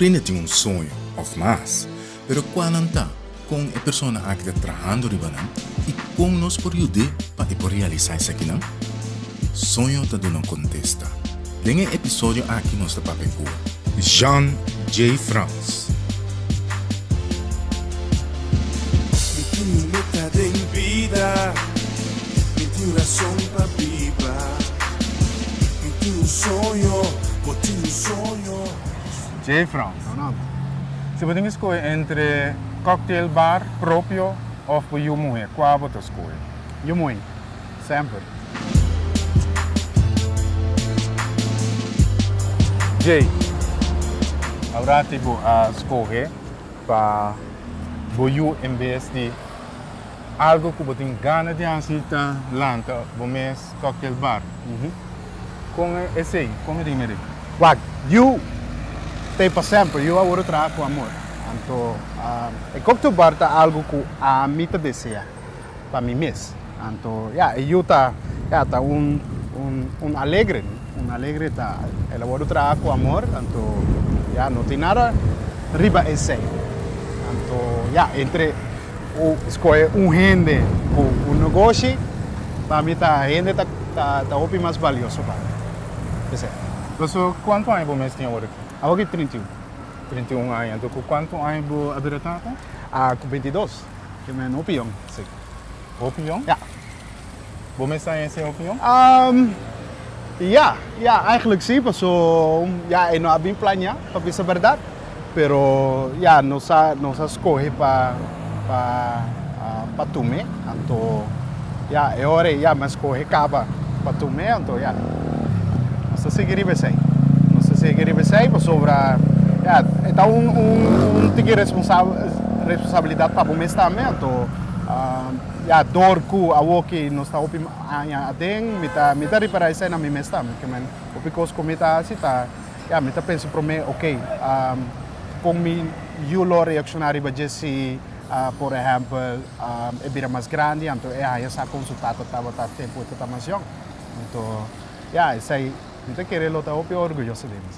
Tur hende tin un soño, òf mas. Pero kua nan ta? Kon e persona aki ta trahando riba nan? I kon nos por yud'é pa e por realisá esakinan? Soño ta duna kontesta. Den e episodio aki nos ta papia ku Jean J. Frans. Mi tin un meta den bida, mi tin un rason pa biba, mi tin un soño, bo tin un soño. J. Frans, si bo tin ki skohe entre cocktail bar propio of bo yu muhe, kua bo ta skohe? Yu muhe, semper. Jay, awrati bo a skohe pa bo yu en bes di algo ku bo tin gana di hasi ta lanta bo mes cocktail bar. Kon esei? Kon e tin meri? Wak, yu ta ei pa semper, yu a wòrdu traha ku amor. Anto e cocktail bar ta algo ku ami ta desea. pa mi mes. Anto ya e yu ta ya ta un un un alegre, un alegre ta el a wòrdu traha ku amor anto ya no tin nada riba esei. Anto ya entre u skohe un hende ku un negoshi pa mi ta hende ta ta hopi mas balioso pa mi. Esei. Paso kuantu aña bo mes tin awor aki? Awor aki 31. 31 aña. Anto ku kuantu aña bo a bira tata? Ah ku 22. Ke men hopi yong, si. Hopi yong? Ja. Bo mes ta hese hopi yong? Ja, ja, eigenlijk si, paso ja e no a bin planea, pa bisa berdad, pero ja nos a nos a scoge pa pa pa tume, anto ja e ora ei ja mi a scoge caba pa tume, anto ja nos ta sigui riba esei, nos ta sigui riba esei pasobra ja e ta un un tiki responsabel. Responsabilidat pa bo mes tambe, anto ya dor ku awoki nos ta hopi aña aden mi ta mi ta ripará esei na mi mes tambe ke men hopi kos ku mi ta hasi ta ya mi ta pensa promé oke kon mi yu lo reakshoná riba dje si por ehèmpel e bira mas grandi anto e haña sa kon su tata tabata tempu e ta mas yòn anto ya esei mi ta kere lo ta hopi orguyoso di mi.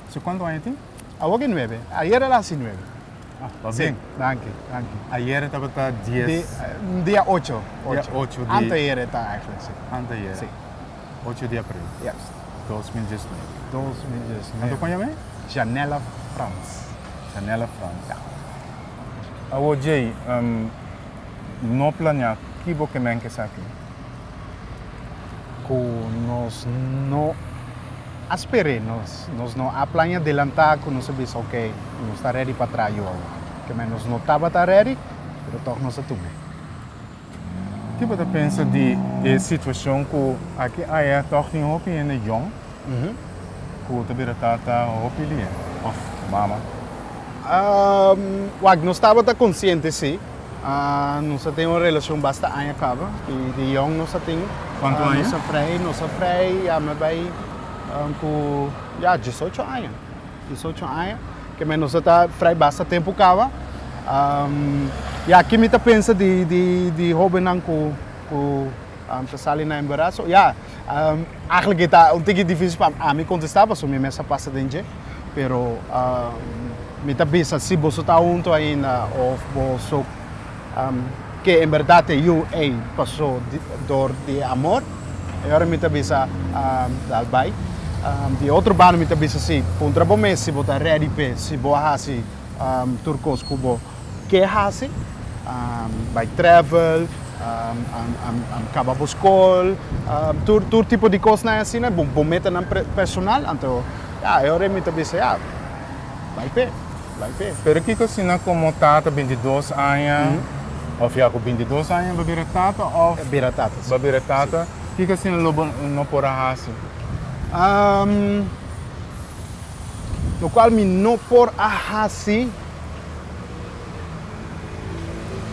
Si kuantu aña tin? Awoki nuebe, ayer el a hasi nuebe. Ah, pa bien. Sí, danki, danki. Ayer tabata dies. Di, dia ocho. Dia ocho di. Anteayer e ta eigenlijk, sí. Anteayer. Sí. Ocho di april. Juist. 2019. 2019. Anto kon yam'é? Janella Frans. Janella Frans. Ja. Awo Jay, um, no planea, ki bo ke men k'esaki? Ku nos no a sper'é, nos nos no a plania delantá ku nos a bisa ok, nos ta ready pa traha yu awor. Ke men nos no tabata ready, pero tòg nos a tum'é. Ki bo ta pensa di e situashon ku aki aya tòg tin hopi hende yòn ku ta bira tata hopi lia òf mama? Wak, nos tabata konsiente sí. Nos a tin un relashon basta aña kaba i di yòn nos a tin. Kuantu aña? Nos a frei, nos a frei ya mi bai ku ya diesocho aña, diesocho aña. Ke men nos a ta frei basta tempu kaba. Ya ki mi ta pensa di di di hóbennan ku ku ta sali na embaraso? Ya eigenlijk e ta un tiki difisil pa ami kontestá pasobra mi mes a pasa den dje. Pero mi ta bisa si boso ta hunto ainda of boso ke en berdad e yu ey paso door di e amor, e ora mi ta bisa dal bay. Di otro banda mi ta bisa si puntra bo mes si bo ta ready p'e, si bo a haci tur cos cu bo ke haci, bay travel, caba bo scol, tur tur tipo di cosnan asina, bo metanan personal, anto ya e ora mi ta bisa ya bay p'e, bay p'e. Pero kiko asina como tata bintidos aña of ya cu bintidos aña bo bira tata of? Bira tata si. Bo bira tata, kiko asina lo bo no por a haci? Locual mi no por a haci.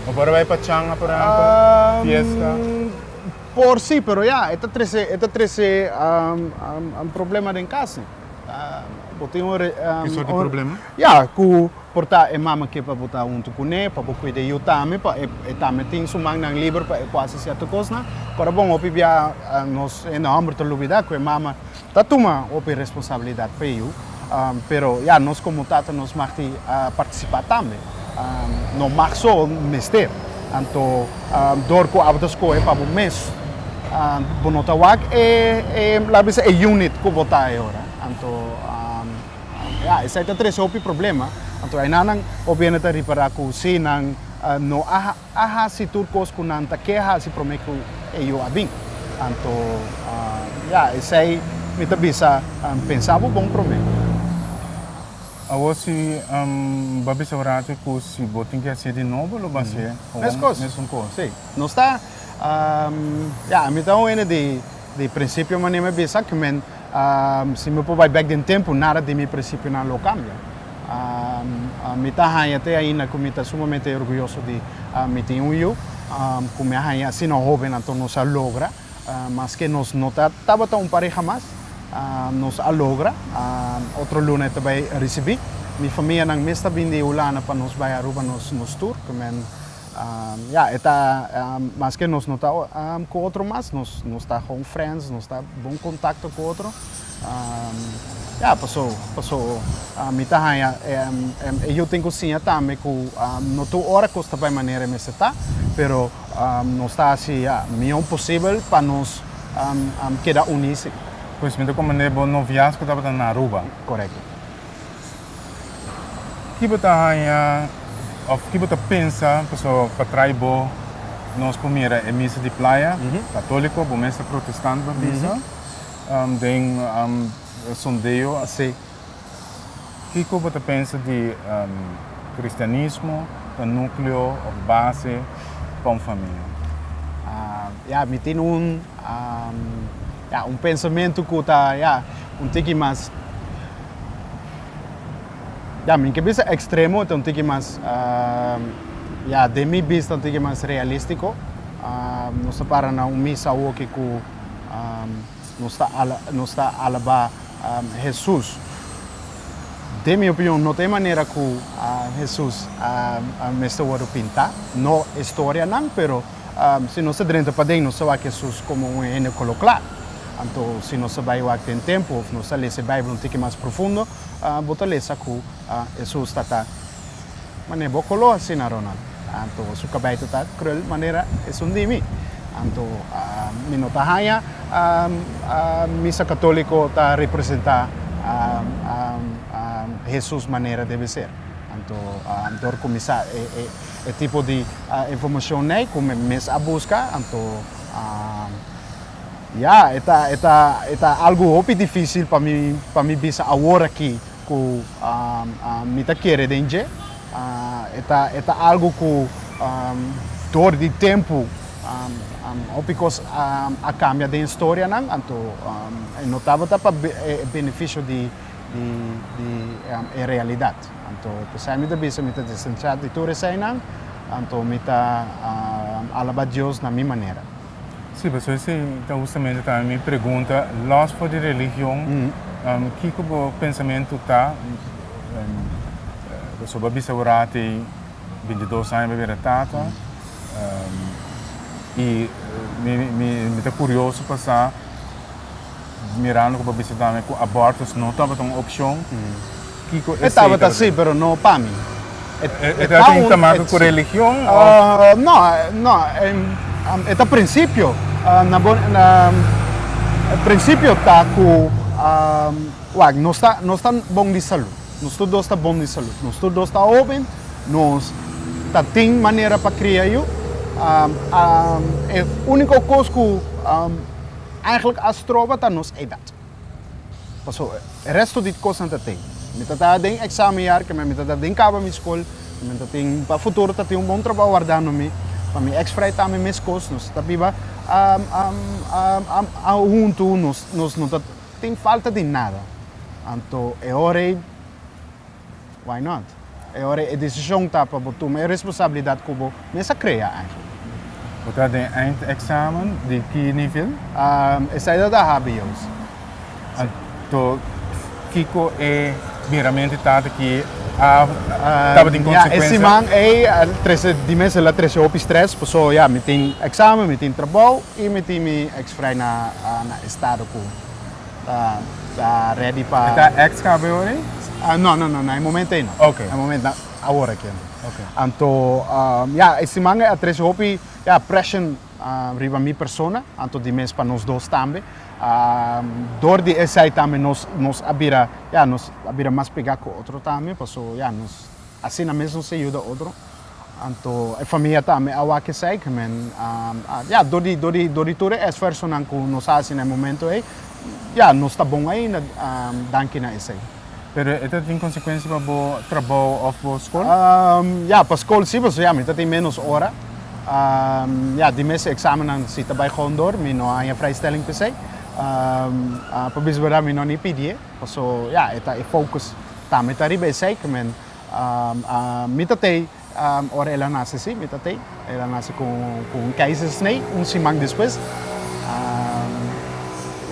Bo por a bai pachanga por ehempel, fiesta? Por si, pero ya, e ta trece, e ta trece un problema den cas. Bo tin un. Ki soort di problema? Ya, cu por ta e mama ke pa bo ta hunto cune, pa bo cuida e yu tambe, pa e tambe tin su mannan liber pa e por haci cierto cosnan. Ora bon hopi bia nos hende homber ta lubida cu e mama ta tuma hopi responsabilidad pa e yu. Pero ya, nos komo tata nos mag di partisipá tambe. No mag so, mester. Anto dor ku abo ta skohe pa bo mes, bo no ta wak e, e laga bisa e unit ku bo ta e ora. Anto ya, esei ta trese hopi problema. Anto enanan hopi hende ta ripará ku si nan no a A hasi tur kos ku nan ta ke hasi promé ku e yu a bin. Anto, ya, esei mi ta bisa, pensa bo bon promé. Awor si bo a bisa un ratu ku si bo tin ke hasié di nobo lo bo hasié Meskos. Mesun kos. Sí. Nos ta, ya, mi ta un hende di di prinsipio manera mi a bisa ku men si mi por bai bèk den tempu nada di mi prinsipionan lo kambia. Mi ta haña te ainda ku mi ta sumamente orguyoso di mi tin un yu ku mi a haña asina hóben anto nos a logra maske nos no ta tabata un pareha mas nos a logra otro luna e ta bai risibí mi famianan mes ta bin di Hulanda pa nos bai Aruba nos nos tur ku men ya e ta maske nos no ta ku otro mas nos nos ta gewoon friends nos ta bon kontakto ku otro. Ya, paso, paso mi ta haña e yu tin ku siña tambe ku no tur ora kos ta bai manera e mester ta, pero nos ta hasi ya mihó posibel pa nos keda uní si. Pues mi ta komprendé bo noviazgo tabata na Aruba. Korekto. Ki bo ta haña òf ki bo ta pensa pasobra pa trai bo nos por mira e misa di playa katóliko, bo mes ta protestant bo a bisa. Den sondeo. Sí. Kiko bo ta pensa di kristianismo ta nukleo òf base pa un famia? Ya, mi tin un, ya, un pensamentu ku ta, ya, un tiki mas, ya, mi ke bisa ekstremo, ta un tiki mas, ya, den mi bista un tiki mas realístiko. Nos ta para na un misa awoki ku. Nos ta nos ta alabá Hesus. Den mi opinion no ta e manera ku Hesus mester wòrdu pintá, no e storianan, pero si nos ta drenta paden nos ta wak Hesus komo un hende kolo kla. Anto si nos ta bai wak den tempu òf nos ta lesa e Beibel un tiki mas profundo, bo ta lesa ku Hesus ta ta Manera bo koló asina, Ronald. Anto su kabei ta ta krul manera esun di mi. Anto mi no ta haña misa katóliko ta representá Hesus manera debe ser. Anto dor ku mi sa e tipo di informashon nei ku mi mes a buska, anto ya e ta e ta e ta algu hopi difísil pa mi pa mi bisa awor aki. Ku mi ta kere den dje. E ta e ta algu ku dor di tempu hopi kos a kambia den storianan, anto e no tabata pa e benefisio di di di e realidat. Anto p'esei mi ta bisa mi ta distansiá di tur eseinan, anto mi ta alabá Dios na mi manera. Sí, pasobra esei ta hustamente tambe mi pregunta, los for di religion, kiko bo pensamentu ta? Pasobra bo a bisa bo rati ei bintidos aña bo a bira tata, i mi ta kurioso pa sa, mirando ku bo a bisa tambe ku abortus no tabata un opshon, kiko E esei tabata tabata? sí, pero no pa mi. E e ta tin te maken ku religion of? No, no, e ta prinsipio. Na bo na prinsipio ta ku wak nos ta nos ta bon di salú, nos tur dos ta bon di salú, nos tur dos ta hóben, nos ta tin manera pa kria yu. E úniko kos ku Eigenlijk a stroba ta nos edat. Paso e resto di kosnan ta tin. Mi ta ta den examenjaar, ke mi ta ta den kaba mi skol, mi ta tin pa futuro ta tin un bon trabou wardando mi, pa mi ex vrij tambe meskos, nos ta biba huntu, nos nos no ta tin falta di nada. Anto e ora ei Why not? E ora e desishon ta pa bo tuma e responsabilidat ku bo mes a krea eigenlijk. Bo ta den eindexamen di ki nivel? Esei ta ta HBO's. Anto kiko e biramentu ta ki a tabatin konsekuensia? Ya, e siman ei a trese di mes el a trese hopi stress pasobra ya mi tin examen, mi tin trabou i mi tin mi ex-vrij na estado ku ta. Ta ready pa. E ta ex caba e ora ei? No, no, no, na e momento ei no. Ok. Na e momento, awor aki. Ok. Anto, ya, e siman a trece hopi, ya, pression riba mi persona, anto di mes pa nos dos tambe. Dor di esei tambe nos, nos a bira, ya, nos a bira mas pega cu otro tambe, paso, ya, nos, asina mes nos a yuda otro. Anto e famia tambe a wak esei, ke men, ya, dor di, dor di, dor di tur e esfuersonan ku nos a hasi na e momento ei, ya, nos ta bon ainda danki na esei. Pero e ta tin konsekuensia pa bo trabou òf bo skol? Ya, pa skol si, pasobra ya mi ta tin ménos ora. Ya, di mes e eksamennan si ta bai gewoon dor, mi no a haña vrijstelling p'esei. Pa bisa bèrdat mi no ni pidié, pasobra ya, e ta e focus tambe ta riba esei, ke men Mi ta tei ora el a nase si, mi ta tei. El a nase ku un keizersnee un siman despues.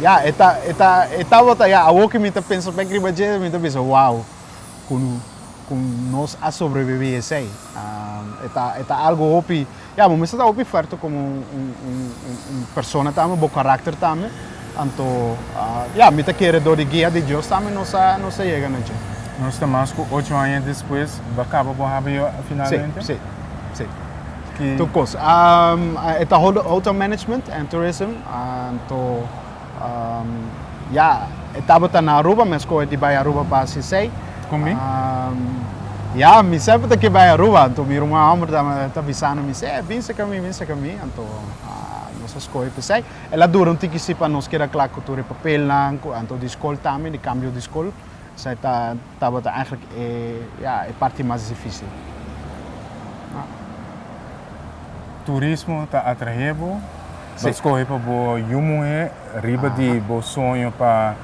Ya, e ta, e ta, e tabata ya, awor ku mi ta pensa bek riba dje, mi ta bisa wow, ku ku nos a sobrevivi esei. E ta, e ta algu hopi, ya, bo mester ta hopi fuerte komo un, un, un persona tambe, bo karakter tambe. Anto, ya, mi ta kere dor di guia di Dios tambe nos a, nos a yega na dje. Nos ta mas ku ocho aña despues, bo a kaba bo hbo finalmente? Si, si, si. Ki? Tur kos. E ta hotel management and tourism, anto, ya, e tabata na Aruba, mi a skohe di bai Aruba pa hasi esei. Kon mi? Ya, mi semper ta ke bai Aruba, anto mi ruman hòmber ta bisando mi, seh, bin seka mi, bin seka mi, anto nos a skohe p'esei. El a dura un tiki si pa nos keda kla ku tur e papelnan, ku anto di skol tambe, di kambio di skol. Esei ta tabata eigenlijk e, ya, e parti mas difisil. Turismo ta atraé bo? Bo skohe pa bo yu muhé riba di bo soño pa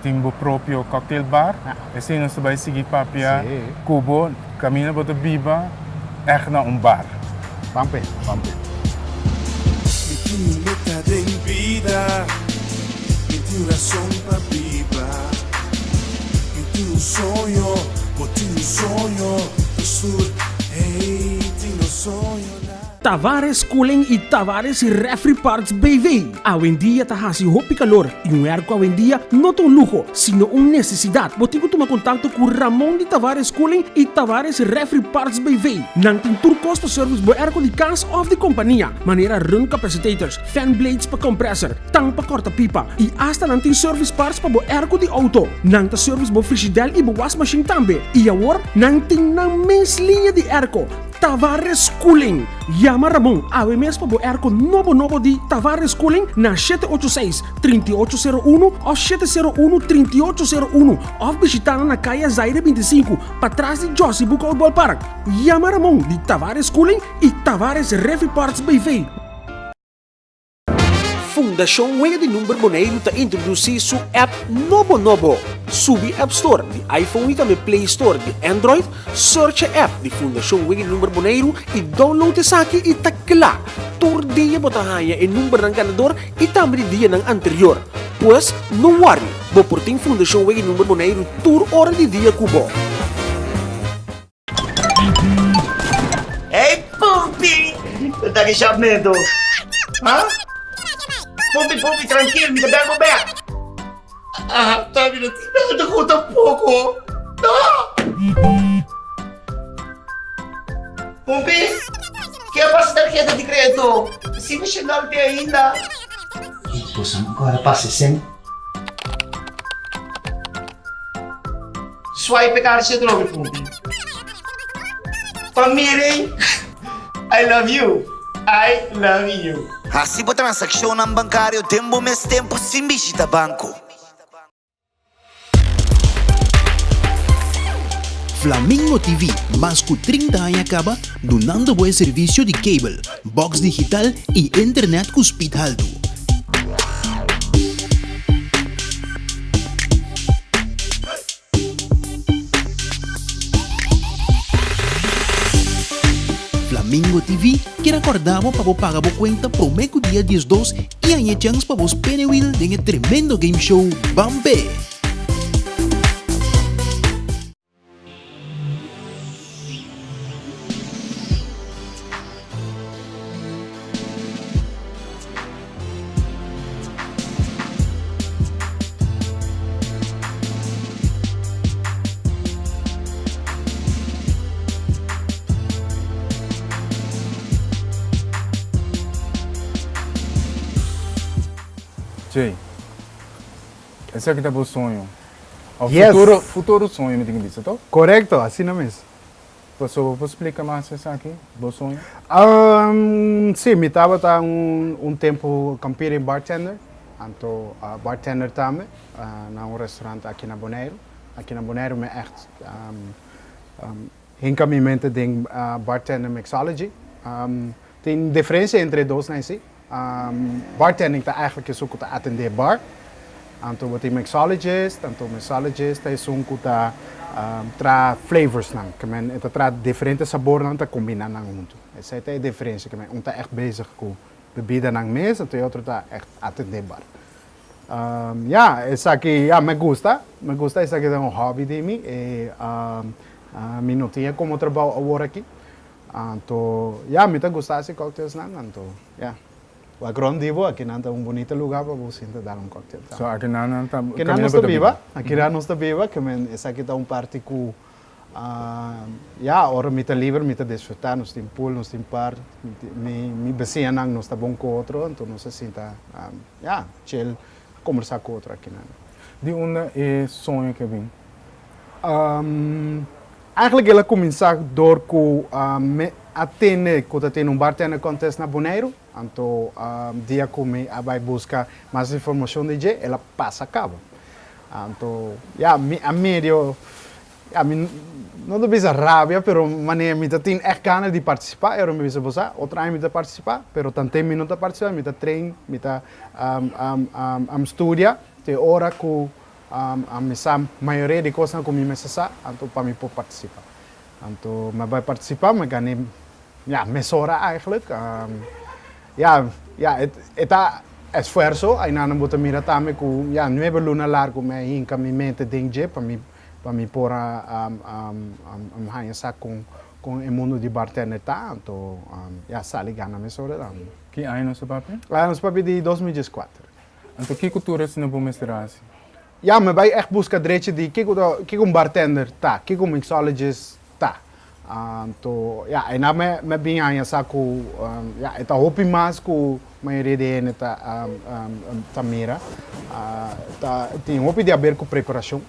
tin bo propio cocktail bar. Esei nos ta bai sigui papia ku bo kaminda bo ta biba ègt na un bar. Ban p'e, ban p'e. Mi tin un meta den bida, mi tin un rason pa biba. Mi tin un soño, bo tin un soño, nos tur, hey, tin nos soñonan. Tavares Cooling y Tavares Refri Parts BV. Awendia ta hasi hopi calor y un airco awendia no ta un luho, sino un necesidad. Bo tin cu tuma contacto cu Ramon di Tavares Cooling y Tavares Refri Parts BV. Nan tin tur cos pa service bo airco di cas of di compania, manera run capacitators, fan blades pa compressor, tang pa corta pipa y hasta nan tin service parts pa bo airco di auto. Nan ta service bo frigidel y bo wasmachine tambe. Y awor nan tin nan mes liña di airco. Tavares Cooling. Yama Ramon awe mes pa bo airco nobo nobo di Tavares Cooling na 786 3801 of 701 3801 of bishita nan na Kaya Zaire 25 patras di Jossy Boekhoudt Ballpark. Yama Ramon di Tavares Cooling y Tavares Refi Parts BV. Fundashon Wega di Number Boneiru ta introdusí su app nobo nobo. Subi App Store di iPhone i tambe Play Store di Android, search e app di Fundashon Wega di Number Boneiru i download esaki i ta kla! Tur dia bo ta haña e numbernan ganador i tambe di dianan anterior. Pues, no worry, bo por tin Fundashon Wega di Number Boneiru tur ora di dia ku bo. Hey Pumpi! Ta ki shapmento? Ha? Pumpi, Pumpi, trankil, mi ta bel bo bek. Ah, ta mi no tin nada ku tampoko. No! Pumpi, ke a pasa tarheta di kredito? Si mi shendal te ainda. Boso ancora pasa sen? Swipe e karchi atrobe Pumpi. Pa miren I love you, I love you. Hasi bo transakshonnan bankario den bo mes tempu sin bishita banko. Flamingo TV mas ku 30 aña kaba dunando bo e servisio di cable, box digital i internet ku speed haltu. Flamingo TV kier a kòrda bo pa bo paga bo kuenta promé ku dia 12 i haña e chèns pa bo spene wil den e tremendo game show Bampe! Jay, esaki ta bo soño? Of Yes. futuro, futuro soño mi tin ki bisa, to? Korekto, asina mes. Paso bo por splika mas esaki, bo soño? Sí, mi tabata un un tempu competing bartender, anto bartender tambe na un restaurant aki na Boneiru. Aki na Boneiru mi ègt hinka mi mente den bartender mixology. Tin diferencia entre e dosnan si. Bartending ta eigenlijk esun ku ta atendé bar. Anto bo tin mixologist, anto mixologist ta esun ku ta traha flavorsnan. Ke men e ta traha diferente sabornan ta kombiná nan huntu. Esei ta e diferencia ke men un ta ègt bezig ku bebidanan mes anto e otro ta ègt atendé bar. Ya, esaki ya me gusta, me gusta esaki ta un hobby di mi e mi no tin e komo trabou awor aki. Anto ya mi ta gusta haci cocktailsnan anto ya wak rond di bo akinan ta un bunita lugar pa bo sinta dal un cocktail tambe. So akinan nan ta Akinan nos ta biba, akinan nos ta biba ke men esaki ta un parti ku ya ora mi ta liber mi ta disfruta nos tin pool nos tin par mi mi besiñanan nos ta bon ku otro anto nos a sinta ya chill kombersa ku otro akinan. Di unda e soño ke bin? Eigenlijk el a kuminsá dor ku mi a tende ku ta tene un bartender contest na Boneiru. Anto dia ku mi a bai buska mas informashon di dje, el a pasa kaba. Anto ya, mi a medio, ya mi no ta bisa rabia, pero manera mi ta tin ègt gana di partisipá, e ora mi bisa bo sa, otro aña mi ta partisipá, pero tanten mi no ta partisipá, mi ta train, mi ta studia te ora ku A mi sa mayoria di kosnan ku mi mester sa, anto pa mi por partisipa. Anto mi a bai partisipa, mi a gana ya mesora eigenlijk. Ya, ya e ta esfuerso, ainan bo ta mira tambe ku ya nuebe luna largu mi a hinka mi mente den dje pa mi pa mi por a haña sa kon kon e mundu di bartender ta, anto ya sali gana mesora tambe. Ki aña nos ta papia? Nos papia di 2014. Anto kiko tur esnan bo mester hasi? Ya, mi bai ègt buska drechi di kiko ta, kiko un bartender ta, kiko un mixologist ta. Anto, ya, einan mi, mi a bin haña sa ku, ya, e ta hopi mas ku mayoria di hende ta, ta mira. Ta tin hopi di haber ku preparashon.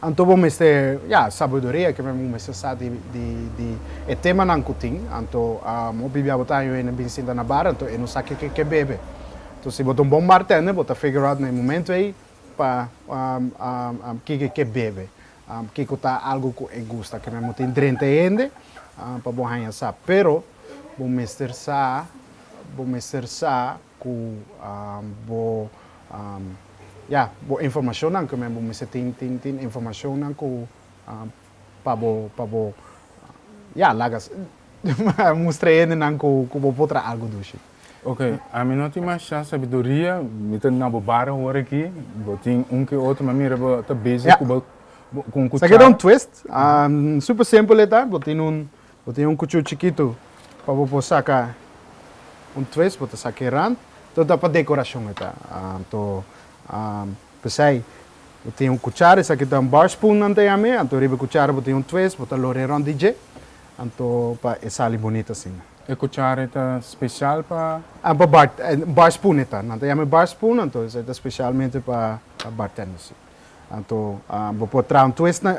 Anto bo mester, ya, sabiduria ke men bo mester sa di, di, di e temanan ku tin. Anto hopi bia bo ta haña hende bin sinta na bar, anto e no sa ke ke ke bebe. Anto si bo ta un bon bartender, bo ta figure out na e momento ei pa kiko e ke bebe, kiko ta algu ku e gusta. Ke men bo tin drenta e hende pa bo haña sa. Pero bo mester sa, bo mester sa ku bo ya bo informashonnan ku men bo mester tin tin tin informashonnan ku pa bo pa bo ya laga mustra e hendenan ku ku bo por traha algu dushi. Ok, ami no tin masha sabiduria, mi ta na bo bar awor aki, bo tin un ke otro, mi a mira bo ta bezig ku bo ku un Esaki ta un twist, super simpel e ta, bo tin un Bo tin un kuchú chikitu pa bo por saka un twist, bo ta saka e rand. Tur ta pa dekorashon e ta. Anto p'esei bo tin un kuchara, esaki ta un bar spoon nan ta yam'e, anto riba e kuchara bo tin un twist, bo ta lora e rond di dje, anto pa e sali bunita asina. E kuchara e ta spesial pa. Pa bar, bar spoon e ta. Nan ta yam'e bar spoon, anto esei ta spesialmente pa bartenders. Anto bo por traha un twist na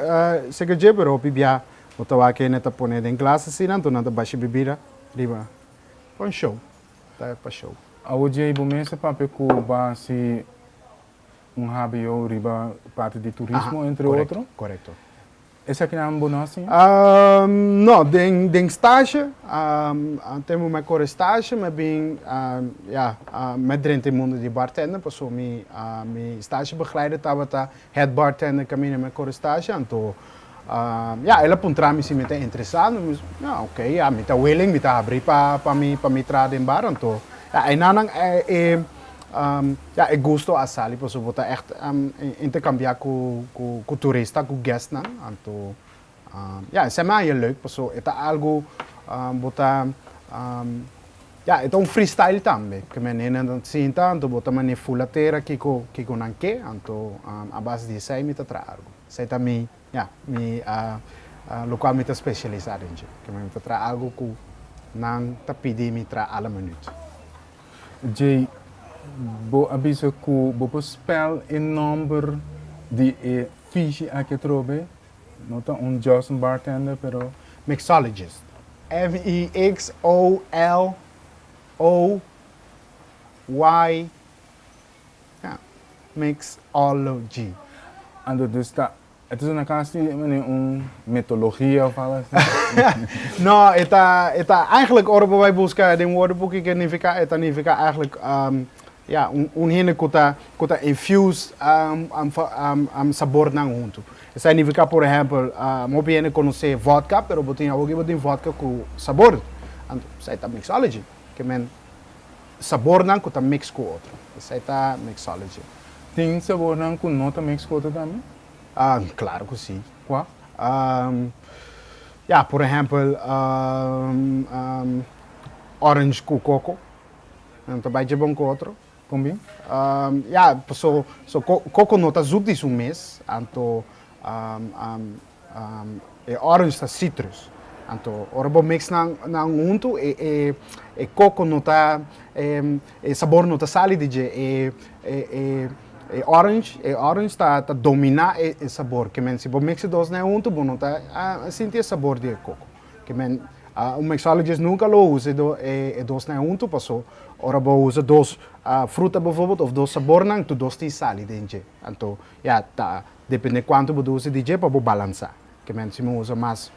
seka dje, pero hopi bia Bo ta wak hende ta pone den glas asina, anto nan ta basha bibida riba. Pa un show. Ta pa show. Awo djei bo mes a papia ku bo a hasi un hbo riba parti di turismo entre otro. Korekto. Esakinan bo no a siña? No, den den stage, tempu mi a kore stage mi a bin ya mi a drenta e mundu di bartender pasobra mi mi stagebegeleider tabata head bartender kaminda mi a kore stage anto Ya, el a puntra mi si mi ta interesá, mi bisa, ya, ok, ya, mi ta willing, mi ta abrí pa pa mi pa mi traha den bar, anto ya, einanan e e ya, e gusto a sali pasobra bo ta ègt interkambiá ku ku ku turista, ku guestnan, anto ya, esei mi a haña leuk pasobra e ta algu bo ta ya, e ta un freestyle tambe, ke men hende ta sinta, anto bo ta manera fula tera kiko kiko nan ke, anto a base di esei mi ta traha algu. Esei ta mi, ya, mi lokual mi ta spesialisá den dje. Ke mi ta traha algu ku nan ta pidi mi traha a la minüt. Djei, Bo a bisa ku bo por spèl e nòmber di e fishi aki atrobe? No ta un just un bartender pero. Mixologist. M-I-X-O-L-O Y ja, mixology. Anto dus ta E ta na kasi manera un metologia of algo asina? No, e ta, e ta eigenlijk ora bo bai buska den woordenboek kiko e nifiká, e ta nifiká eigenlijk ja, un, un hende ku ta, ku ta infuse sabornan huntu. Esei nifiká por ehèmpel, hopi hende konosé vodka, pero bo tin awoki bo tin vodka ku sabor. Anto esei ta mixology, ke men sabornan ku ta mix ku otro. Esei ta mixology. Tin sabornan ku no ta mix ku otro tambe? Ah, claro cu si. Cua? Ya, por ehempel, orange cu coco. Nan ta bay dje bon cu otro. Con bin? Ya, paso so coco no ta zoet di su mes, anto E orange ta citrus. Anto ora bo mix nan nan huntu e e e coco no ta e sabor no ta sali di dje e e e e orange e orange ta ta domina e e sabor ke men si bo mix e dos nan huntu bo no ta sinti e sabor di e coco ke men un mixologist nunca lo usa e do e dos nan huntu paso ora bo usa dos fruta bijvoorbeeld of dos sabornan tur dos tin sali den dje anto ya ta Depende kuantu bo ta usa di dje pa bo balansa. Ke men si mi usa mas,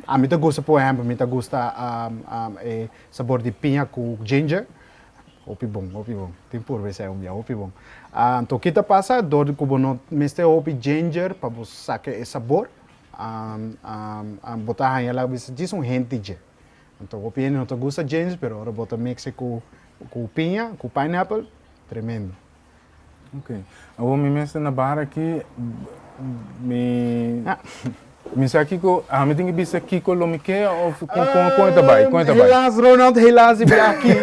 ami ta gusta por ehempel mi ta gusta e sabor di piña ku ginger, hopi bon, hopi bon. Tin purba esei un bia, hopi bon. Anto ki ta pasa dor di ku bo no mester hopi ginger pa bo saka e sabor, bo ta haña laga bisa djis un hint di dje. Anto hopi hende no ta gusta ginger pero ora bo ta mix e ku piña, ku pineapple, tremendo. Ok. Awor mi mester na bar aki, mi mi sa kiko, ami tin ki bisa kiko lo mi ke of kon kon kon e ta bai, kon e ta bai? Helaas Ronald, helaas mi aki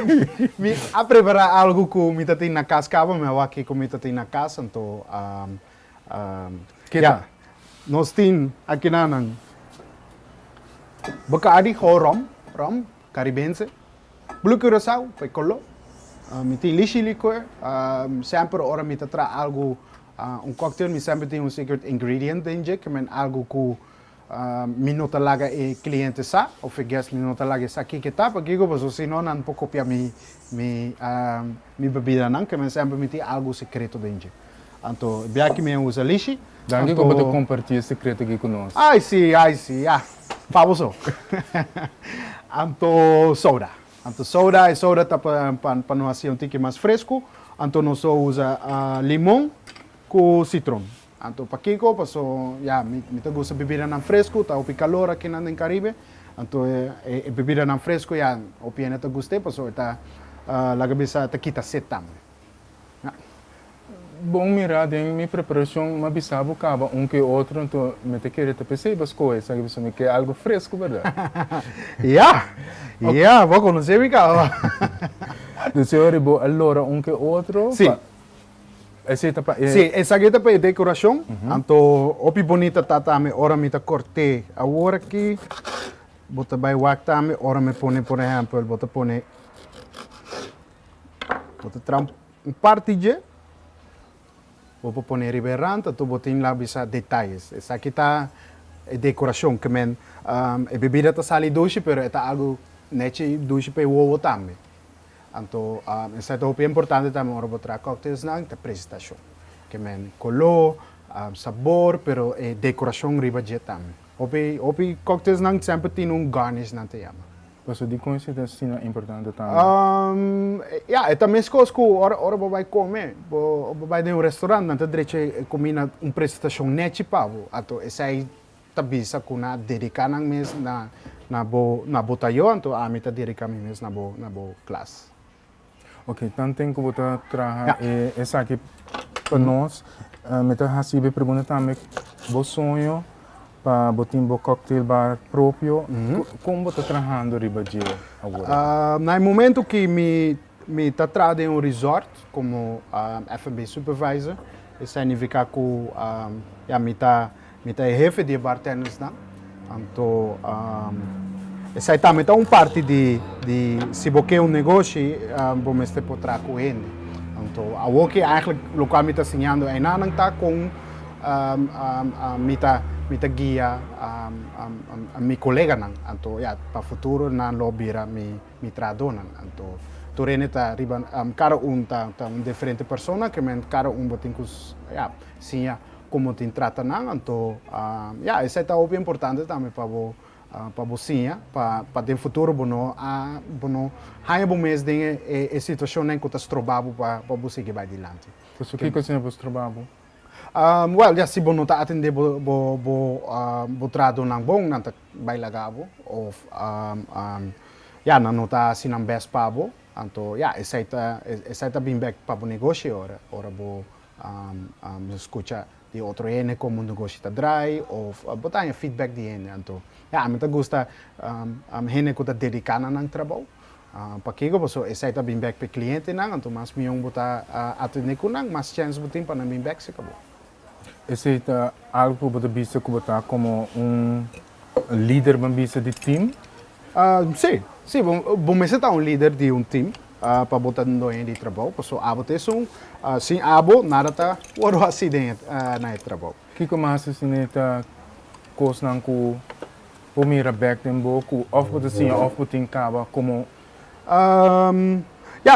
mi a prepara algu ku mi ta tin na kas kaba, mi a wak kiko mi ta tin na kas, anto Ke ta? Nos tin akinanan Bacardi, gewoon rom, rom karibense. Blue Curaçao pa e koló. Mi tin lishi liqueur. Semper ora mi ta traha algu, un cocktail, mi semper tin un secret ingredient den dje, ke men algu ku mi no ta laga e cliente sa, of e guest mi no ta laga e sa kiko e ta, pakiko pasobra si no nan por kopia mi mi mi bebidanan, ke men semper mi tin algu sekreto den dje. Anto e biaha mi a usa lishi. Danki ku bo ta kompartí e sekreto aki ku nos. Ai si, ai si, ya. Pa bo so. Anto soda. Anto soda, e soda ta pa pa nos hasi un tiki mas fresku. Anto nos a usa limon ku sitron. Anto pakiko? Paso ya mi mi ta gusta bibidanan fresku, ta hopi kalor akinan den Karibe. Anto e e bibidanan fresku ya hopi hende ta gust'é paso e ta laga bisa ta kita set tambe. Bon mira den mi preparashon m'a bisa bo kaba un ke otro anto mi ta kere ta pesey bo skohe esaki pasobra mi ke algo fresco berdad. Ya, ya, bo konosé mi kaba. Dus e ora bo a lora un ke otro Sí. pa esey ta pa e. Sí, esaki ta pa e dekorashon, anto hopi bonita ta tambe ora mi ta kort'é. Awor aki bo ta bai wak tambe ora mi pone por ehèmpel bo ta pone. Bo ta traha un parti dje, bo por pone riba e rand, anto bo tin la bisa detayes. Esaki ta e decoracion, ke men e bebida ta sali dushi, pero e ta algo nechi dushi pa e wowo tambe. Anto esaki ta hopi importante tambe ora bo traha cocktailsnan, ta presentacion. Ke men color, sabor, pero e decoracion riba dje tambe. Hopi hopi cocktailsnan semper tin un garnish nan ta yama. Pasobra dikon esei ta asina importante tambe? Ya, e ta meskos ku ora ora bo bai kome, bo bo bai den un restaurant, nan ta drecha e kuminda un presentashon nechi pa bo. Anto esei ta bisa ku nan a dediká nan mes na na bo na bo tayo, anto ami ta dediká mi mes na bo na bo klas. Ok, tanten ku bo ta traha e esaki pa nos, mi ta hasi bo e pregunta tambe, bo soño pa bo tin bo cocktail bar propio, kon bo ta trahando riba dje awor? Na e momento ki mi mi ta traha den un resort komo F&B supervisor, esei nifiká ku ya mi ta Mi ta e hefe di e bartendersnan, anto esei tambe ta un parti di di si bo ke un negoshi bo mester por traha ku hende. Anto awoki eigenlijk lokual mi ta siñando einanan ta kon mi ta mi ta guia mi koleganan. Anto ya pa futuro nan lo bira mi mi trahadónan. Anto tur hende ta riba kada un ta ta un diferente persona ke men kada un bo tin ku ya siña komo tin trata nan. Anto ya esei ta hopi importante tambe pa bo pa bo siña pa pa den futuro bo no a bo no haña bo mes den e e situacionnan cu ta stroba bo pa pa bo sigui bai dilanti. Pasobra kico asina por stroba bo? Well ya si bo no ta atende bo bo bo bo trahadonan bon nan ta bai laga bo of ya nan no ta haci nan best pa bo anto ya esey ta esey ta bin bek pa bo negoshi ora ora bo scucha di otro hende kon bo negoshi ta drai of bo ta haña feedback di hende. Anto ya ami ta gusta hende ku ta dediká na nan trabou. Pakiko? Pasobra esei ta bin bek pa e klientenan, anto mas mion bo ta atendé ku nan, mas chèns bo tin pa nan bin bek serka bo. Esei ta algu ku bo ta bisa ku bo ta komo un lider ban bisa di tim? Sí, sí, bo mester ta un lider di un tim. Pa bo ta doño di trabou, pasobra abo ta esun, sin abo nada ta wòrdu hasi den na e trabou. Kiko mas asina ta kosnan ku bo mira bèk den bo ku òf bo ta siña òf bo tin kaba komo? Ya,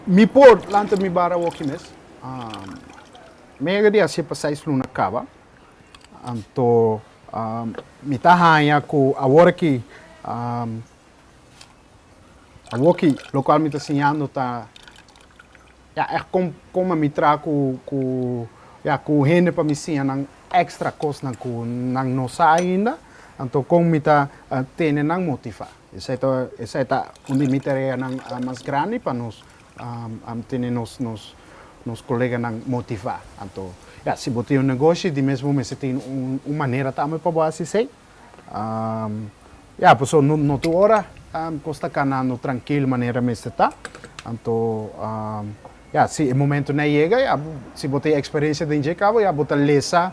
mi por lanta mi bar awoki mes. Mi yega di hasié pa seis luna kaba, anto mi ta haña ku awor aki. Awoki lokual mi ta siñando ta ya ègt kon kon mi traha ku ku ya ku hende pa mi siña nan èkstra kosnan ku nan no sa ainda, anto kon mi ta tene nan motivá. Esei ta esei ta un di mi tareanan mas grandi pa nos tene nos nos nos koleganan motivá. Anto ya si bo tin un negoshi di mes bo mester tin un un manera tambe pa bo hasi esei. Ya, pasobra no no tur ora kos ta kanando trankil manera mester ta. Anto ya, si e momentonan yega ya si bo tin eksperensia den dje kaba ya bo ta lesa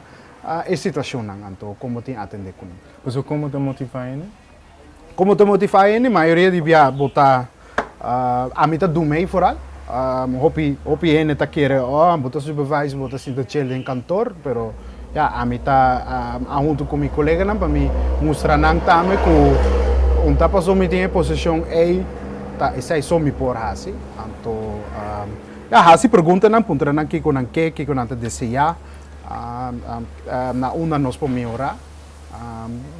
e situashonnan anto kon bo tin atendé kuné. Pasobra kon bo ta motivá hende? Kon bo ta motivá hende? Mayoria di bia bo ta ami ta duna ei foral. Hopi hopi hende ta kere oh bo ta supervisor bo ta sinta chel den kantor pero ya ami ta a hunto ku mi koleganan pa mi mustra nan tambe ku un ta paso mi tin e posishon ei ta esei so mi por hasi anto ya hasi preguntanan puntra nan kiko nan ke kiko nan ta desea na unda nos por mehora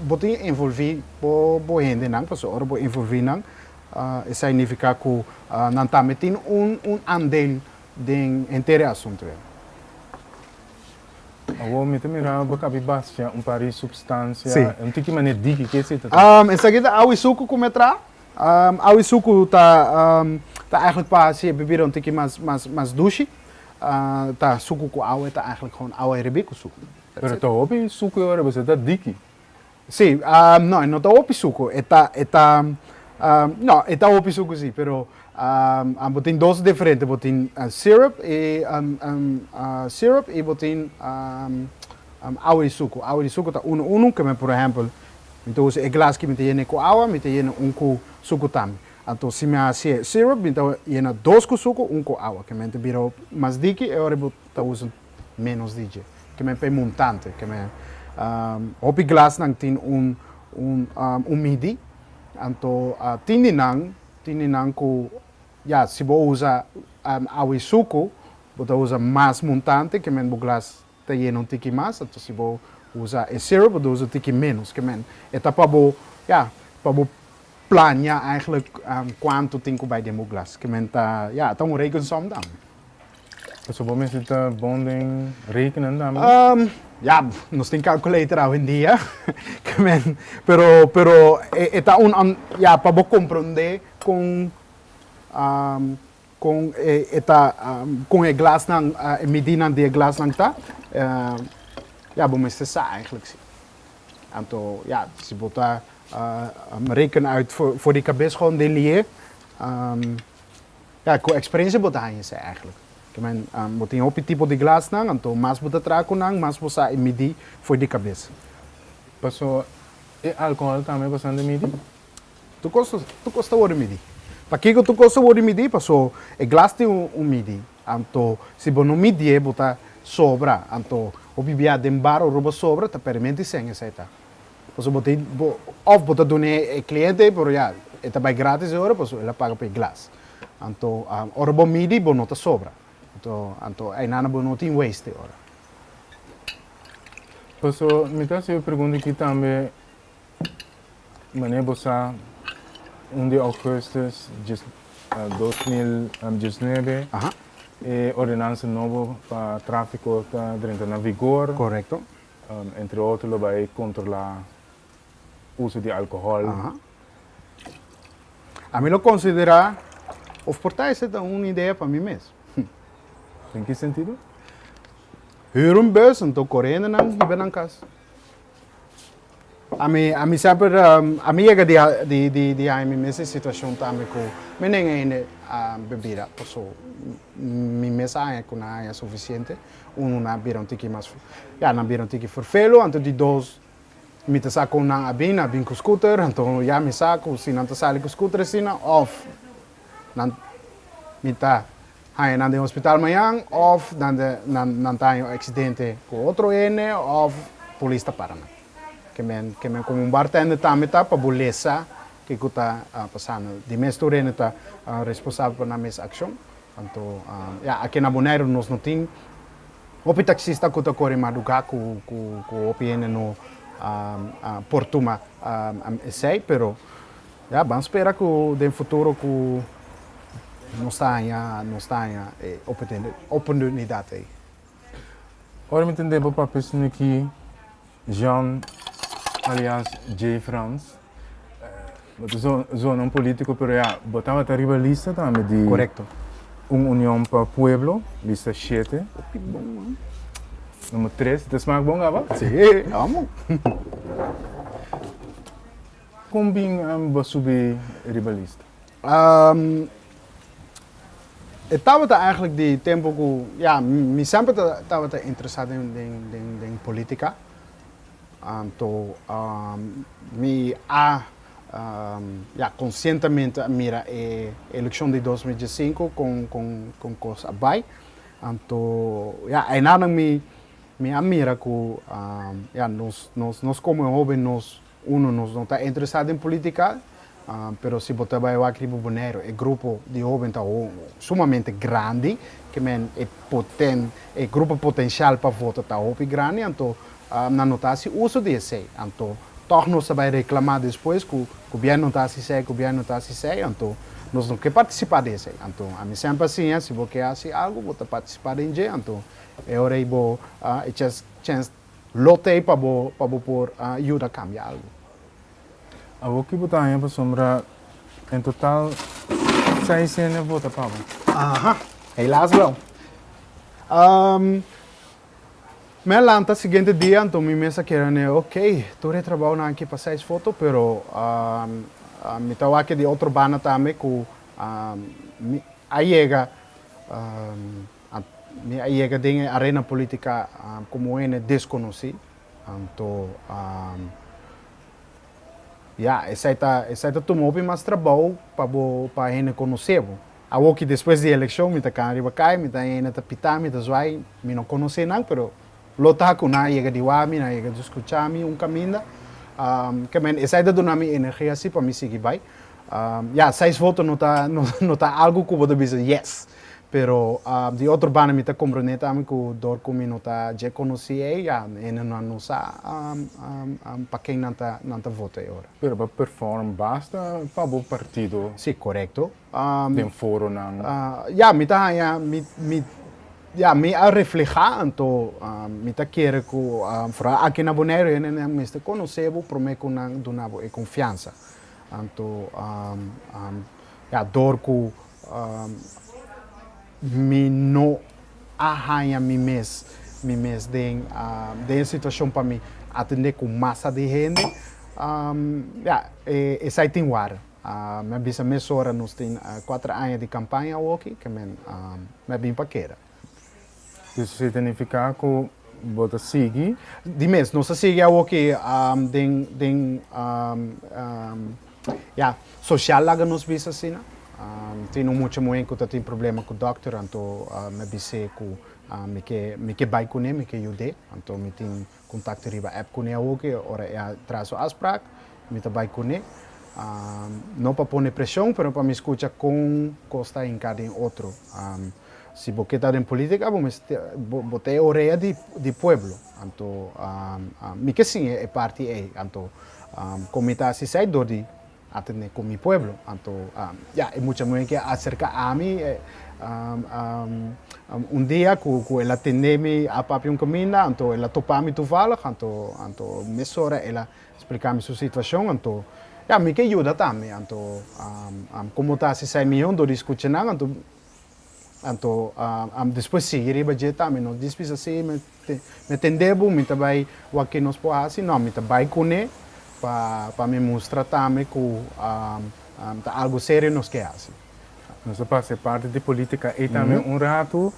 bo tin envolvi bo bo hendenan pasobra ora bo envolvi nan Esei nifiká ku nan tambe tin un un andel den henter e asuntu ei. Awor mi ta mira bo kabi bastia un par di supstansia. Sí. Un tiki manera diki ke esei ta ta? Esaki ta awa i suku ku mi a traha. Awa i suku ta ta eigenlijk pa hasi e bebida un tiki mas mas mas dushi. Ta suku ku awa e ta eigenlijk gewoon awa herbí ku suku. Pero ta hopi suku e ora bo ta diki. Sí, no, e no ta hopi suku. E ta, e ta, no, e ta hopi suku sí, pero bo tin dos diferente, bo tin syrup i syrup i bo tin awa di suku. Awa di suku ta unu unu, ke men por ehèmpel, mi ta usa e glas ki mi ta yena ku awa, mi ta yena un ku suku tambe. Anto si mi hasi e syrup, mi ta yena dos ku suku, un ku awa, ke men ta bira mas diki e ora bo ta usa menos di dje. Ke men p'e montante. Ke men hopi glasnan tin un un un midi. Anto tin di nan tin di nan ku ya si bo usa awa i suku bo ta usa mas montante ke men bo glas ta yena un tiki mas. Anto si bo usa e syrup bo ta usa un tiki menos. Ke men e ta pa bo ya pa bo plania eigenlijk kuantu tin ku bai den bo glas. Ke men ta ya ta un rekensom tambe. Pasobra bo mester ta bon den rekenen tambe? Ya, nos tin calculator awendia, pero, pero e ta un, ya, pa bo comprende con, con e ta, con e glasnan, e midinan di e glasnan ta, ya, bo mester sa eigenlijk si. Anto, ya, si bo ta reken uit for di cabes gewoon den lié, Ja, ku eksperensia bo ta haña esei eigentlik. Ke men, bo tin hopi tipo di glasnan, anto mas bo ta traha ku nan, mas bo sa e midi for di kabes. Paso e alkohòl tambe bo sa di midi? Tur kos, tur kos ta wòrdu midi. Pakiko tur kos ta wòrdu midí? Paso e glas tin un midi. Anto si bo no midié bo ta sobra. Anto hopi bia den bar ora bo sobra ta pèrdimenti sèn esei ta. Paso bo tin bo òf bo ta dun'é e kliente pero ya e ta bai gratis e ora paso el a paga pa e glas. Anto ora bo midi bo no ta sobra. Anto anto einan bo no tin waste e ora. Paso mi ta hasi e pregunta aki tambe Manera bo sa, un di augustus 2019 e ordenansa nobo pa trafiko ta drenta na vigor. Korekto. Entre otro lo bai kontrolá uso di alkohòl. Ami lo konsiderá of por ta esei ta un idea pa mi mes. Den ki sentido? Hür un bus anto kore hendenan hiba nan kas. Ami ami semper ami yega di di di di haña mi mes e situacion tambe cu mi nenga hende bebida paso mi mes a haña cu nan haña suficiente uno nan a bira un tiki mas ya nan a bira un tiki fervelo anto di dos mi ta sa con nan a bin nan a bin cu scooter anto ya mi sa cu si nan ta sali cu scooter asina of Nan mi ta haña nan den hospital mañan of nan nan nan ta haña un accidente cu otro hende of polis ta para nan. Ke men ke men como un bartender tambe ta pa bo lesa kico ta pasando. Di mes tur hende ta responsabel pa nan mes accion. Anto ya aki na Boneiru nos no tin hopi taxista cu ta core maduga cu cu cu hopi hende no por tuma esey pero Ya, ban spera ku den futuro ku nos ta haña, nos ta haña e oportunidat ei. Ora mi tende bo papia esaki Jean alias J. Frans, bo ta zona un politico pero ya bo tabata riba lista tambe di Correcto. Un Union pa Pueblo, lista shete. Hopi bon man. Nummer tres, ta smaak bon gaba? Si, amo. Kon bin bo subi riba lista? E tabata eigenlijk di tempo ku, ya, mi semper tabata interesa den politica. Anto mi a, ya, konsientemente a mira e elekshon di 2015 kon kos a bai. Anto, ya, einanan mi a mira ku, ya, nos komo hoben nos Uno, nos no ta interesá den polítika, pero si bo ta bai wak riba Boneiru, e grupo di hóben ta sumamente grandi, ke men e poten, e grupo potensial pa vota ta hopi grandi, anto nan no ta hasi uso di esei. Anto tòg nos ta bai reklamá despues ku gobièrnu no ta hasi esei, gobièrnu no ta hasi esei, anto nos no ke partisipá den esei. Anto ami semper a siña, si bo ke hasi algu, bo ta partisipá den dje, anto e ora ei bo e chèns Lo t'ei pa bo pa bo por yuda kambia algu. Awor ki bo ta haña pasobra en total seis hende a vota pa bo? Aha, helaas wel. Mi a lanta siguiente dia anto mi mes a kere ne ok, tur e trabounan aki pa seis foto pero mi ta wak di otro banda tambe ku mi a yega Mi a yega den e arena politica como hende desconoci, anto ya, esai ta esai ta tuma hopi mas trabou pa bo pa hende conoce bo. Awoki despues di eleccion mi ta cana riba caya, mi ta hende ta pita mi, ta zwai, mi no conoce nan, pero lo ta cu nan a yega di wak mi, nan a yega di scucha mi un caminda, ke men esai ta duna mi energia si pa mi sigui bai. Ya, seis voto no ta no ta algo cu bo ta bisa yes. Pero di otro banda mi ta comprende tambe cu dor cu mi no ta dje conoci ey, ya hendenan no sa pa ken nan ta nan ta vota e ora. Pero bo a perform basta pa bo partido. Si, corecto. Den foronan. Ya, mi ta haña mi mi ya mi a refleha anto mi ta kere cu vooral aki na Boneiru hendenan mester conoce bo prome cu nan duna bo e confiansa. Anto ya dor cu Mi no a haña mi mes mi mes den den e situacion pa mi atende cu masa di hende. Ya, esai tin wara. Mi a bisa mesora nos tin cuater aña di campaña awoki, ke men mi a bin pa keda. Dus esei ta nifiká ku bo ta sigui? Di mes, nos ta sigui awoki den den ya, sosial laga nos bisa asina. Tin un mucha muhé ku ta tin problema ku dòkter anto mi a bis'é ku mi ke mi ke bai kuné, mi ke yud'é. Anto mi tin kontakto riba app kuné awoki, ora e a traha su afsprak mi ta bai kuné. No pa pone preshon pero pa mi skucha kon kos ta hinká den otro. Si bo ke ta den politika bo mester bo ta e orea di di pueblo. Anto mi ke siña e parti ei. Anto kon mi ta hasi esei? Dor di atendé ku mi pueblo. Anto ya e mucha muhé ke a aserká ami un dia ku ku el a tende mi a papia un kaminda anto el a topa mi toevallig anto anto mesora el a splika mi su situashon anto ya mi ke yuda tambe anto komo ta hasi esei mihó dor di skucha nan anto Anto despues sigui riba dje tambe no dis bisa si mi tende bo mi ta bai wak ke nos por hasi no mi ta bai kune pa pa mi mustra tambe ku ta algo serio nos ke hasi. Nos a pasa e parti di politica ei tambe un ratu.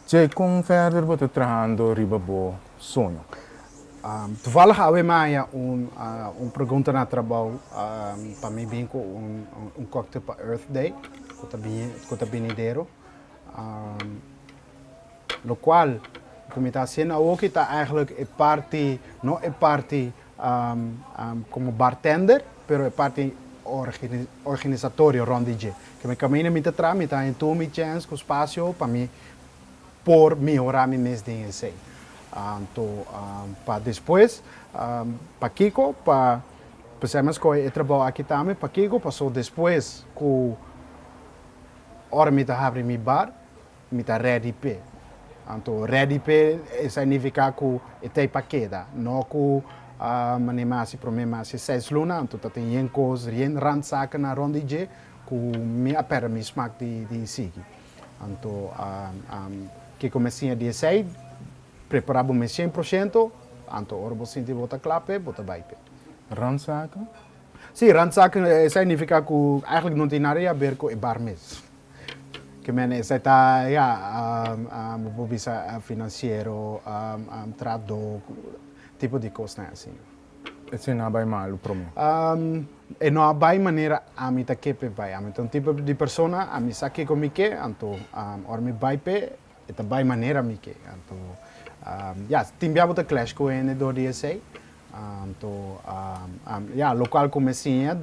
Dje kon verder bo ta trahando riba bo soño? Toevallig awe mi haya un un pregunta na trabou pa mi bin ku un un cocktail pa Earth Day ku ta bini ku ta binidero. Lokual ku mi ta hasiendo awoki ta eigenlijk e parti no e parti komo bartender pero e parti organisatorio rond di dje. Ke mi kaminda mi ta traha mi ta haña tur mi chèns ku spasio pa mi por mihorá mi mes den esei. Anto pa despues, pakiko pa p'esei mi a skohe e trabou aki tambe, pakiko paso despues ku ora mi ta habri mi bar, mi ta ready p'e. Anto ready p'e esei nifiká ku e t'ei pa keda, no ku manera mi a hasi promé mi a hasi seis luna, anto ta tin yen kos, yen randzakennan rònt di dje ku mi a pèrdè mi smak di sigui. Anto kiko mi siña di esei, prepara bo mes 100%, anto ora bo sinti bo ta kla p'e, bo ta bai p'e. Randzaken? Si, randzaken esei nifiká ku eigenlijk no tin nada di haber ku e bar mes. Ke men esei ta, ya, bo por bisa finansiero, trahadó, tipo di kosnan asina. Esei no a bai malu promé? E no a bai manera ami ta ke p'e bai. Ami ta un tipo di persona, ami sa kiko mi ke, anto ora mi bai p'e, e ta bai manera mi ke. Anto, ya, tin bia bo ta clash ku hende dor di esei. Anto, ya, lokual ku mi siña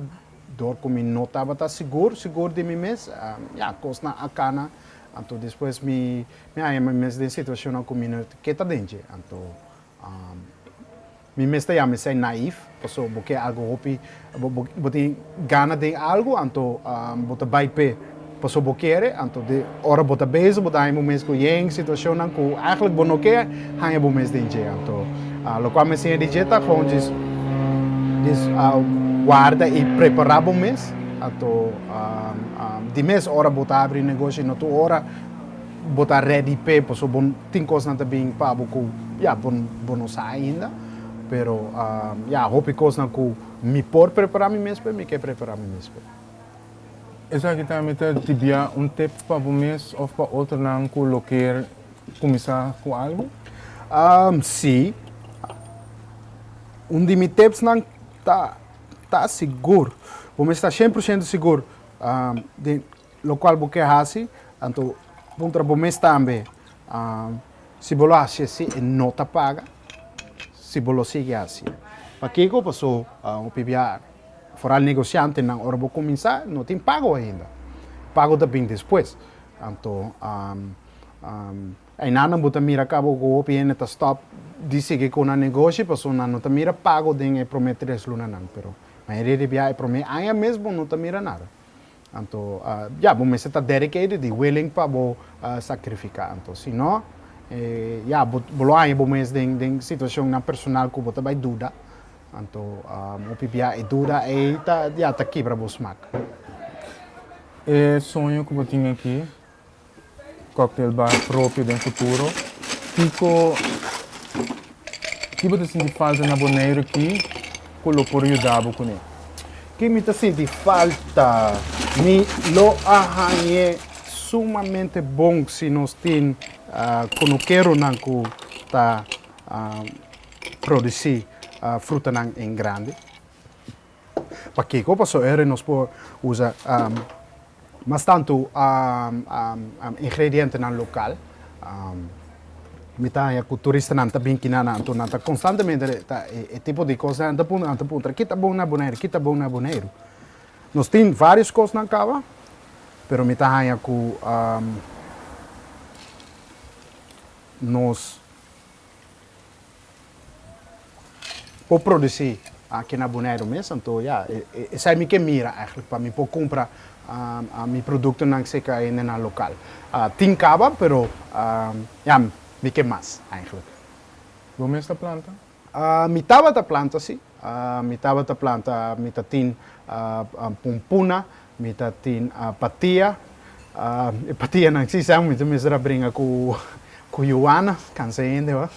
dor ku mi no tabata sigur, sigur di mi mes, ya, kosnan a kana. Anto despues mi mi haña mi mes den situashonnan ku mi no ke ta den dje. Anto, Mi mes ta yama esei naïef, paso bo ke algo hopi, bo tin gana den algo, anto bo ta bai p'e paso bo kere, anto di ora bo ta bezig bo ta haña bo mes ku yen situacionnan ku eigenlijk bo no ke haña bo mes den dje. Anto lokual mi siña di dje ta gewoon djis djis warda i prepara bo mes, anto di mes ora bo ta habri negoshi no tur ora bo ta ready p'e paso bo Tin kosnan ta bin pa bo ku ya bo bo no sa ainda, pero ya hopi kosnan ku mi por prepará mi mes p'e, mi ke prepará mi mes p'e. Esaki tambe ta dibia un tip pa bo mes òf pa otronan ku lo kier kuminsá ku algu? Sí. Un di mi tipsnan ta ta sigur, bo mester ta shen por shento sigur den Lokual bo ke hasi, anto puntra bo mes tambe si bo lo hasi si e no ta paga, si bo lo sigui hasi. Pakiko? Paso hopi bia foral negosiantenan ora bo kuminsá no tin pago ainda, pago ta bin despues. Anto einanan bo ta mira kaba ku hopi hende ta stòp di sigui ku nan negoshi paso nan no ta mira pago den e promé tres lunanan, pero mayoria di bia e promé aña mes bo no ta mira nada. Anto, ya, bo mester ta dedicated i willing pa bo sacrifica. Anto, si no, ya, bo lo haña bo mes den den situacionnan personal cu bo ta bay duda. Anto, hopi bia e duda ey ta, ya, ta kibra bo smak. E soño cu bo tin aki Cocktail bar propio den futuro. Kiko ki bo ta sinti falta na Boneiru ki ku lo por yuda bo kuné? Ki mi ta sinti falta? Mi lo a hañ'é sumamente bon si nos tin kunukeronan ku ta produsí frutanan en grandi. Pakiko? Pasobra nos por usa. Mas tantu ingredientenan lokal. Mi ta haña ku turistanan ta bin kina nan, anto nan ta konstantemente ta e tipo di kosnan nan ta puntra, nan ta puntra ki ta bon na Boneiru, ki ta bon na Boneiru. Nos tin vários kosnan kaba, pero mi ta haña ku nos por produci aki na Boneiru mes, anto ya, esei mi ke mira eigenlijk pa mi por cumpra mi productonan cerca hendenan local. Tin caba, pero ya, mi ke mas eigenlijk. Bo mes ta planta? Mi tabata planta si, mi tabata planta, mi ta tin pumpuna, mi ta tin patia, e patianan si sa mi ta mester a bringa ku ku yuana, kansa hende ho.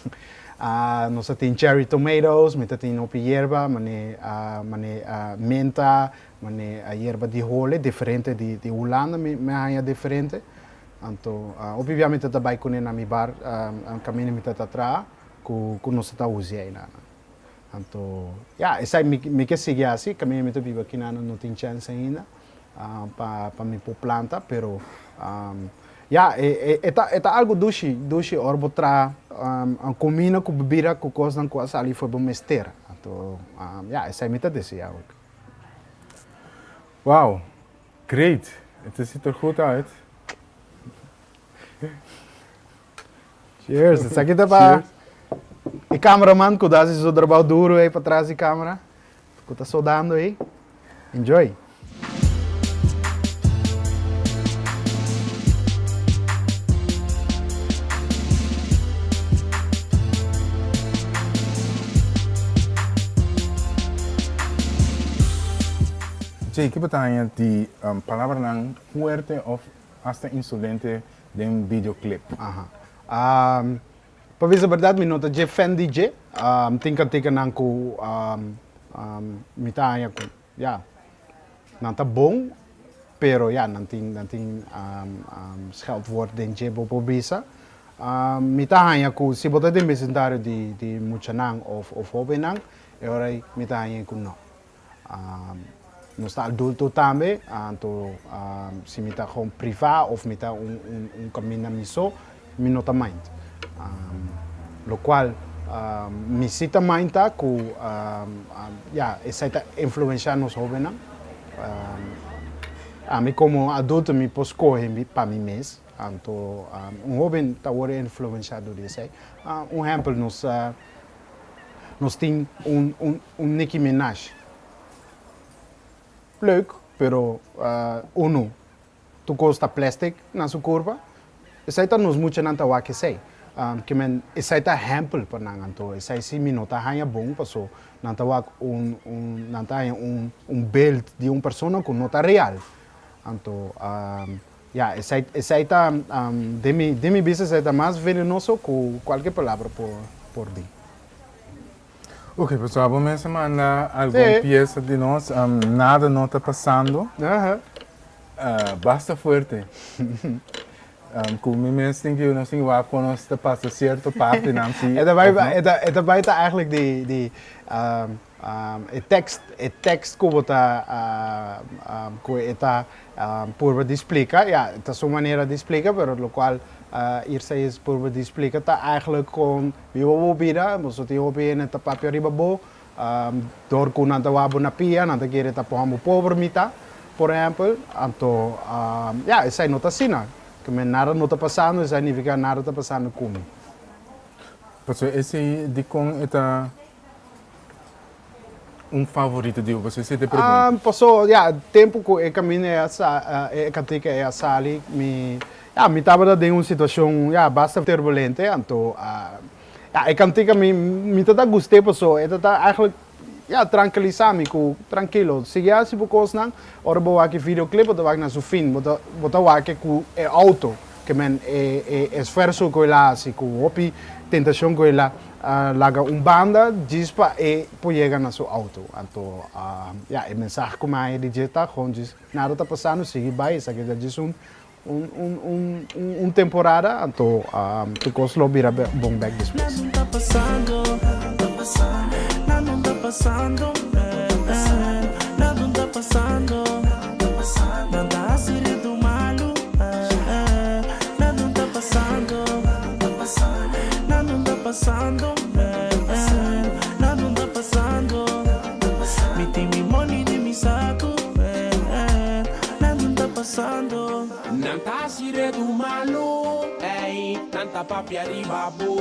Nos ta tin cherry tomatoes, mi ta tin hopi yerba mane mane menta, mane yerba di hole diferente di di Hulanda mi mi a haña diferente. Anto hopi bia mi ta ta bai kuné na mi bar kaminda mi ta ta traha ku ku nos ta ta usa einan. Anto, ya, esei mi mi ke sigui hasi, kaminda mi ta biba akinan no tin chèns ainda pa pa mi por planta, pero ya, e e ta e ta algu dushi, dushi ora bo traha kumina ku bibida ku kosnan ku a sali for bo mester. Anto, ya, esei mi ta desea ook. Wow, great! Het ziet er goed uit. Cheers, esaki ta pa e cameraman cu ta haci su trabao duro ey patras di camera, cu ta sodando ey. Enjoy! Jay, ki bo ta haña di palabranan fuerte of hasta insolente den videoclip. Aha. Pa bisa berdad mi no ta dje fan di dje. Tin kantikanan ku mi ta haña ku ya nan ta bon pero ya nan tin nan tin scheldwoord den dje bo por bisa. Mi ta haña ku si bo ta den bisindario di di muchanan of of hobennan e ora ei mi ta haña ku no. Nos ta adulto tambe, anto si mi ta gewoon priva of mi ta un caminda mi so, mi no ta mind. Locual mi si ta mind ta cu ya esai ta influencia nos hobennan. Ami como adulto mi por scoge pa mi mes, anto un hoben ta worde influencia door di esai. Un ehempel nos. Nos tin un un un Nicki Minaj. Leuk, pero unu tur kos ta plastic na su kurpa. Esei ta nos muchanan ta wak esei. Ke men esei ta ehèmpel pa nan anto esei si mi no ta haña bon paso nan ta wak un un nan ta haña un un beeld di un persona ku no ta real. Anto Ya, esei, esei ta, den mi, den mi bista esei ta mas venenoso ku kualke palabra por, por di. Ok, pasobra bo mes a manda algun piesa di nos, Nada no ta pasando. Aha. Basta fuerte. Ku mi mes tin ku, nos tin ku wak kon nos ta pasa sierto partinan si. E ta bai, e ta, e ta bai ta eigenlijk di, di, E tekst, e tekst ku bo ta ku e ta purba di splika, ya, ta su manera di splika, pero lokual Irseis purba di splika ta eigenlijk kon biba bo bida, boso tin hopi hende ta papia riba bo, dor ku nan ta wak bo na pia, nan ta kere ta pon bo pober mita, por ehèmpel, anto ya, esei no ta asina, ke nada no ta pasando, esei nifiká nada ta pasando ku mi. Pasobra esei dikon e ta Un favorito di bo? Pasobra esei ta e pregunta. Paso, ya, tempu ku e kaminda ei a sa, e kantika ei a sali, mi, ya, mi tabata den un situashon, ya, basta turbulente, anto, ya, e kantika mi, mi ta ta gust'é paso e ta ta eigenlijk, ya, trankilisá mi ku trankilo, sigui hasi bo kosnan, ora bo wak e videoclip bo ta wak na su fin, bo ta, bo ta wak ku e auto, ke men e, e esfuerso ku el a hasi, ku hopi tentashon ku el a. A laga un banda djis pa e por yega na su auto. Anto, ya, e mensahe ku mi a haña di dje ta gewoon djis nada ta pasando, sigui bai, esaki ta djis un un un un un temporada, anto tur kos lo bira bon bek despues. pasando? Nan ta hasi redu malu, ey, nan ta papia riba bo.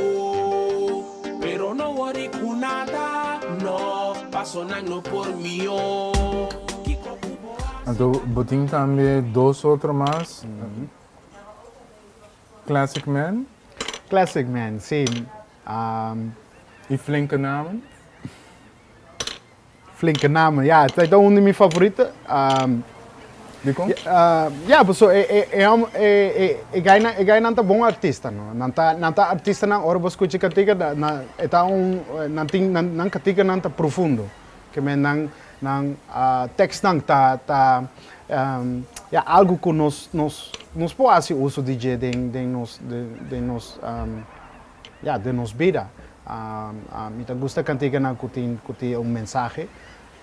Pero no worry ku nada, no, paso nan no por mihó. Kiko ku bo hasi? Anto bo tin tambe dos otro mas, Classic Man. Classic Man, si. Y Flinke Namen. Flinke Namen, ya, esei ta un di mi favorito. Dikon? Ya, paso e e e e gainan e gainan ta bon artista no. Nan ta nan ta artistanan ora bo skucha e kantika nan e ta un nan tin nan nan kantikanan ta profundo. Ke men nan nan tekstnan ta ta ya algu ku nos nos nos por hasi uso di dje den den nos den nos Ya, den nos bida. Mi ta gusta kantikanan ku tin ku tin un mensahe.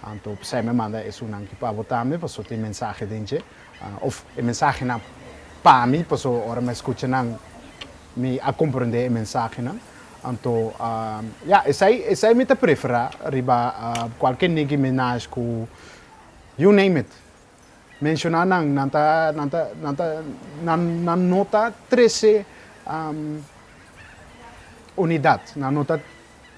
Anto p'esei mi a manda esunnan ki pa bo tambe, pasobra tin mensahe den dje. Of e mensahenan pa mi, pasobra ora mi a skucha nan mi a komprendé e mensahenan. Anto, ya, esei esei mi ta preferá riba kualke Nicki Minaj ku you name it. Menshoná nan, nan ta, nan ta, nan ta, nan, nan no ta trese unidat, nan no ta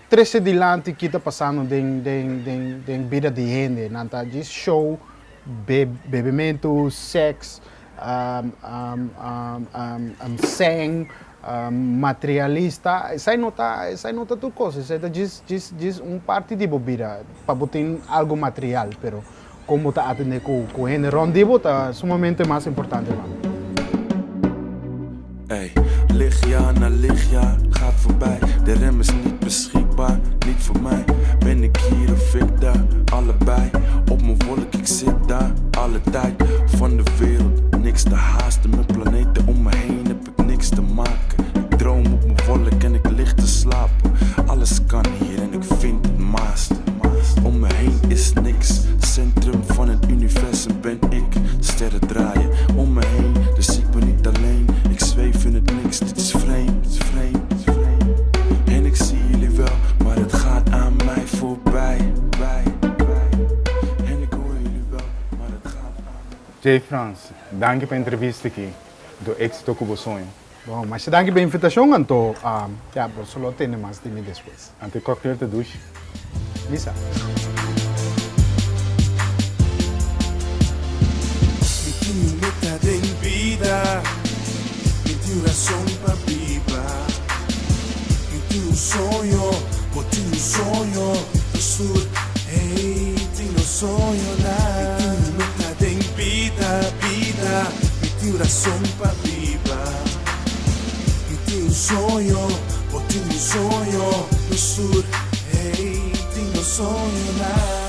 trese dilanti ki ta pasando den, den, den, den bida di hende, nan ta djis show, be, bebementu, sèks, sèn, materialista, esei no ta, esei no ta tur kos, esei ta djis, djis, djis un parti di bo bida pa bo tin algu material, pero. Kon bo ta atendé ku ku hende rònt di bo ta sumamente mas importante pa mi. Ey, lichtjaar na lichtjaar gaat voorbij De rem is niet beschikbaar, niet voor mij Ben ik hier of ik daar, allebei Op mijn wolk, ik zit daar, alle tijd Van de wereld, niks te haasten Mijn planeten om me heen heb ik niks te maken Ik droom op mijn wolk en ik lig te slapen Alles kan hier en ik vind het master Om me heen is niks Centrum van het universum ben ik De sterren draaien om me heen Dus ik ben niet alleen Ik zweef in het niks, dit is vreemd, dit is vreemd, dit is vreemd. En ik zie jullie wel, maar het gaat aan mij voorbij bij, bij. En ik hoor jullie wel, maar het gaat aan mij Jay Frans, danki pa e entrevista aki. Do éxito ku bo soño. Bon, masha danki pa e invitashon, anto ya, boso lo tende mas di mi despues. Anto e cocktail ta dushi. Misa. Mi tin un meta den bida, mi tin un rason pa biba. Mi tin un soño, bo tin un soño, nos tur, hey, tin nos soñonan. Mi tin un meta den bida, bida, mi tin un rason pa biba. Mi tin un soño, bo tin un soño, nos tur, hey, tin nos soñonan.